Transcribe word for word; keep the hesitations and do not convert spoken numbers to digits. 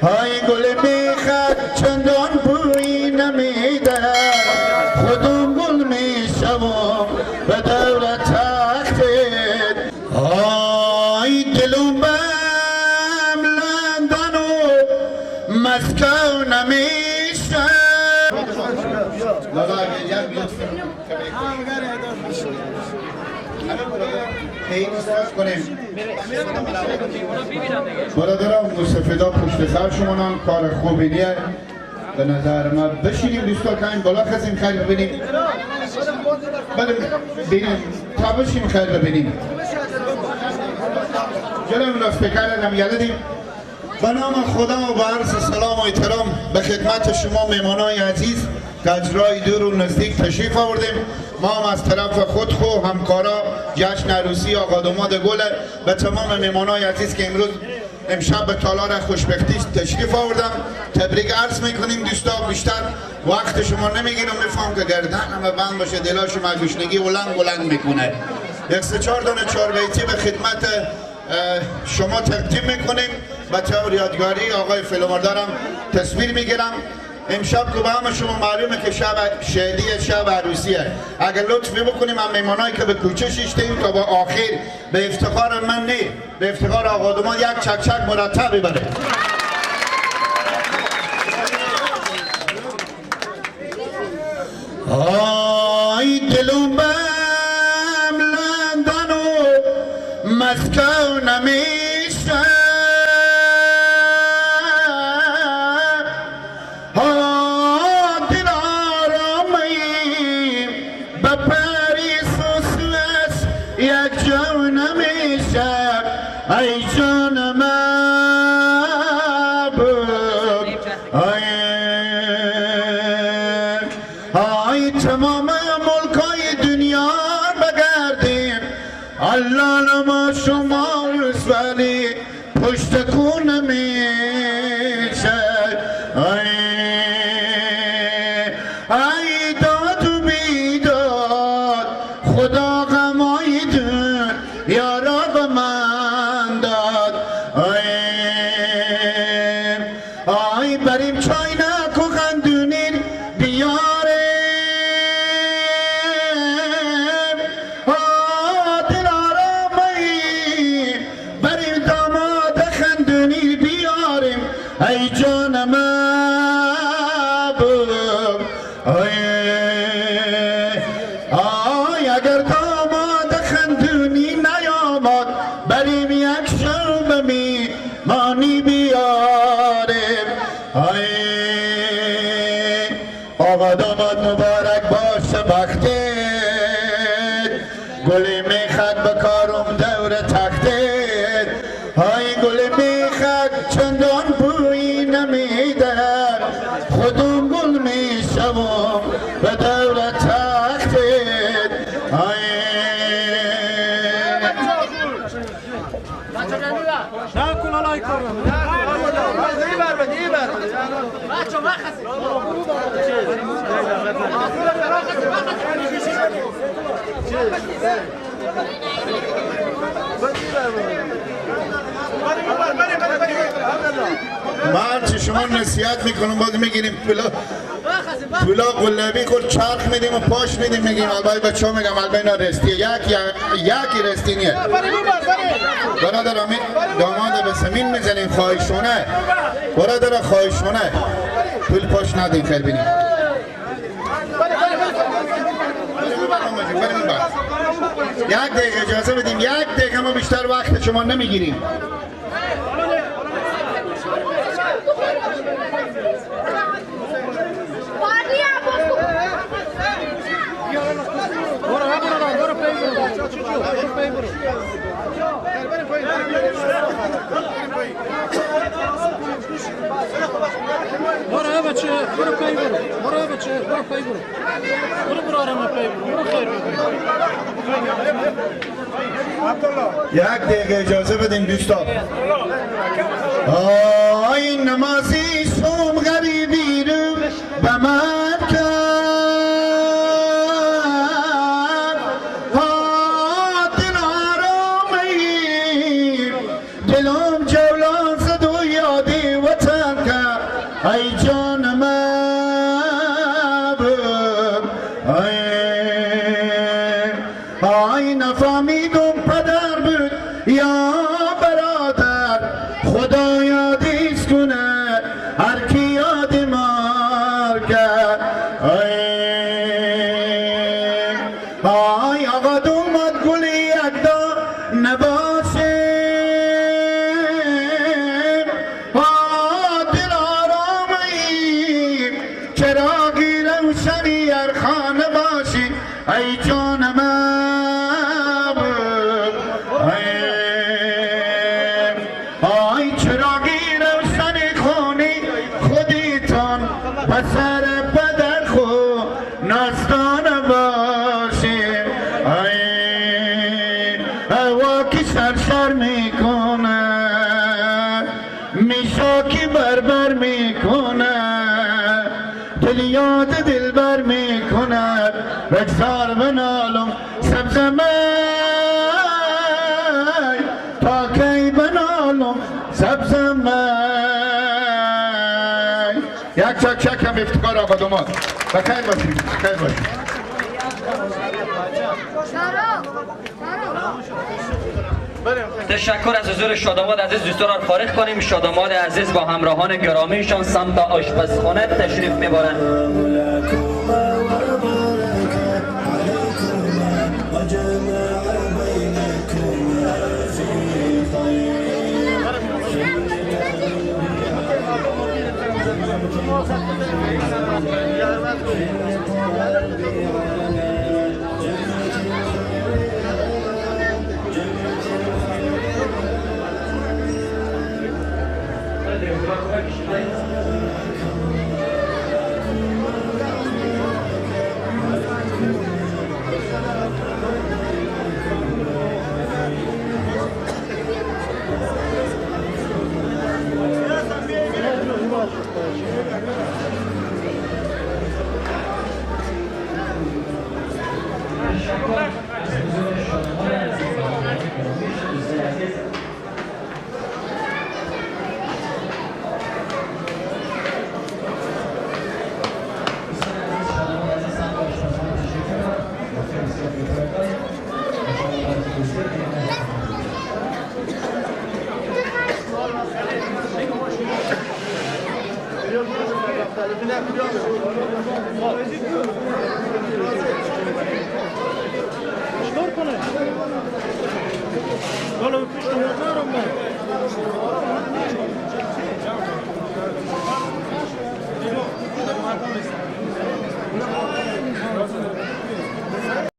های گل میخک چندان بویی نمی‌دهد، خودم گل می‌شوم به دور تختت. های دلم بم لندن و مسکو نمی‌شه. برادران، موسفیدا پشت سر شمانان، کار خوبی نیه. به نظر ما بشینیم دوستا، کمی بالا خزیم خیر ببینیم. بله، بینیم، تا بشیم خیر ببینیم. جلو لاسپیکر هم یلدیم. به نام خدا و به عرض سلام و احترام به خدمت شما مهمانای عزیز که از راه دور و نزدیک تشریف آوردیم. ما هم از طرف خود خو همکارا جشن عروسی آقا داماد گل به تمام مهمانای عزیز که امروز، امشب به تالار خوشبختی تشریف آوردم تبریک عرض می‌کنیم. دوستا، بیشتر وقت شما نمی‌گیرم، می‌فهم که گردن همه بند باشه، دلا شما گشنگی ولنگ ولنگ می‌کنه. یک سه چهار دانه چهار بیتی به خدمت اه، شما تقدیم می‌کنیم. بچه‌ها یادگاری آقای فیلمبردارم تصویر می‌گیرم. امشب که به همه شما معلومه که شب شادیه، شب عروسیه. اگر لطفی بکنیم، هم مهمانایی که به کوچه شیشتیم تا با آخر، به افتخار من نی، به افتخار آقا دومان یک چکچک مرتب ببره. آی دلم بم لندن و مسکو نمیشه، ها دلارام ای به پاریس و سوئس یک جو نمیشه، ای جان محبوب. آی، آی تمام ملکای دنیا بگردیم، الله نما شما ولی پشت کو نمیشه. آی، آی داد و بیداد، خدا غمای دنیا را به من داد. آی، آی بریم چاینک و خندونیر بیاریم. آ دلارام ای بریم داماد خندونیر بیاریم. ای جان محبوب. آی، آی اگر داماد خندونی نیامد، بریم یک شو به میمانی بیاریم. آی، آقا داماد مبارک باشه بختت، گلی میخک بکارم دور تختت. های گل میخک چندان بویی نمی‌دهد، خودم گل می‌شوم به دور تختت. های. نه کلالای کن. من چه شما نصیحت می‌کنم، باز می‌گیریم پلا، پلا قلابی خود چرخ می‌دیم و پاش می‌دیم، می‌گیم البای بچه‌ها، می‌گم البای اینا رستی، یک، یک، یکی رستی نیه. برادر، همین داماد به زمین می‌زنیم، خواهشونه. برادر، خواهشونه. پول پاش ندیم، خیر بینیم. یک دقیقه اجازه بدیم، یک دقیقه، ما بیشتر وقت شما نمیگیریم. برو، برو، برو، پی برو. برو، پی برو. برو، بچه، برو، پی برو. برو، بچه، برو، پی برو. برو، برو، آرام پی برو. برو، خیر برو. یک دقیقه اجازه بدین دوستا. آی نمازی سوم غریبی رو به من کرد. ها دل آرام ای، دلم جولان زد و یادی وطن ای جان من بود، ای، آی نفهمیدم پدر بود یا برادر، خدا یادش کنه هر کی یاد مار کرد. ای، آی آقا دوماد گل یک دانه باشیم، آ، دل آرامیم، چراغی روشنی هر خانه باشی، ای جان من، ای، آی چراغی روشنی خونی خودیتان، پسر پدر خو نازدانه باشیم. ای هوا کی شرشر می‌کنه، میشا کی بربر می‌کنه، دل یاد دلبر می‌کنه، بگذار بنالم سبزه می، تا کی بنالم سبزه می. یک چک چک هم افتخار آقا دوماد. بخیر باشید، بخیر باشید. تشکر از حضور شاداماد عزیز. دوستان را فارغ کنیم. شاداماد عزیز با همراهان گرامیشان سمت آشپزخانه تشریف می‌برند.